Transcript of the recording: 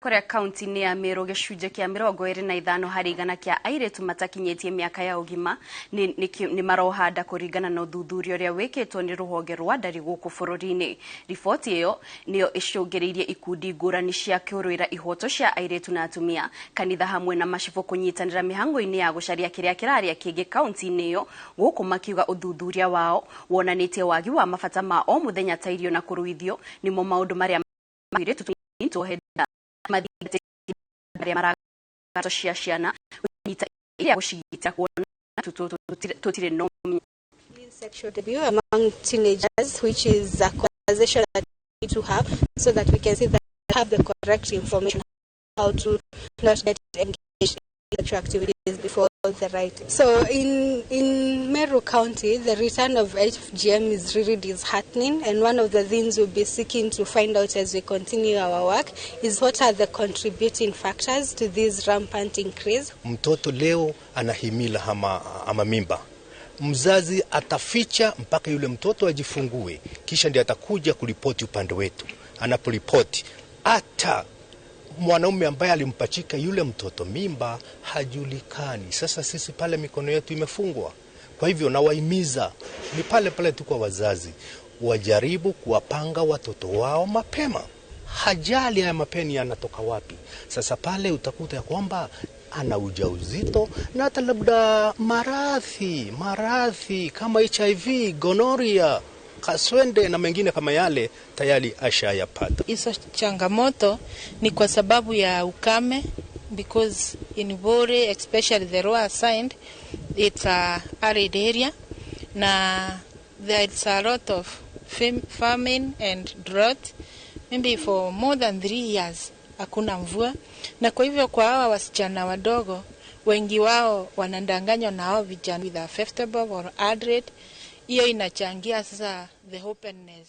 Kũrĩa kaunti-inĩ ya Meru, gĩcunjĩ kĩa 25% kĩa airĩtu matakinyĩtie mĩaka ya ũgima nĩ maroha nda, kũringana na ũthuthuria ũrĩa wĩkĩtwo nĩ rũhonge rwa ndari gũkũ bũrũri-inĩ. Riboti ĩyo nĩyo ĩcũngĩrĩirie ikundi ngũrani cia kũrũĩra ihoto cia airĩtu na atumia, kanitha hamwe na macibũ kũnyitanĩra mĩhang'o-inĩ ya gũcaria kĩrĩa kĩrarĩa kĩngĩ kaunti-inĩ ĩyo, gũkũ makiuga ũthuthuria wao wonanĩtie wagi wa mabata ma o mũthenya ta irio na kũruithio nĩmo maũndũ marĩa airĩtu tũnini tuohe nda mathingatĩte arĩa maragato cia ciana kũnyita iria gũcigita kuona tũtirĩ na ũmenyo. Sexual debut among teenagers, which is a conversation that we need to have so that we can see that we have the correct information how to not get engaged in sexual activities before the right. So in Meru County, the return of FGM is really disheartening, and one of the things we'll be seeking to find out as we continue our work is what are the contributing factors to this rampant increase. Mtoto leo ana himila ama mimba, mzazi ataficha mpaka yule mtoto ajifungue, kisha ndiye atakuja kuripoti upande wetu. Anaporipoti, hata mwanaume ambaye alimpachika yule mtoto mimba hajulikani. Sasa sisi pale mikono yetu imefungwa. Kwa hivyo nawahimiza ni pale pale tu kwa wazazi wajaribu kuwapanga watoto wao mapema, hajali haya mapeni yanatoka wapi. Sasa pale utakuta ya kwamba ana ujauzito na hata labda maradhi kama HIV, gonorrhea, kaswende na mengine kama yale tayari ashayapata. Hizo changamoto ni kwa sababu ya ukame, because in Bore, especially the lower side, it's a arid area, na there is a lot of famine and drought. Maybe for more than 3 years hakuna mvua, na kwa hivyo kwa hawa wasichana wadogo, wengi wao wanadanganywa na hao vijana with a 50 bob or 100. Hiyo inachangia sasa the openness.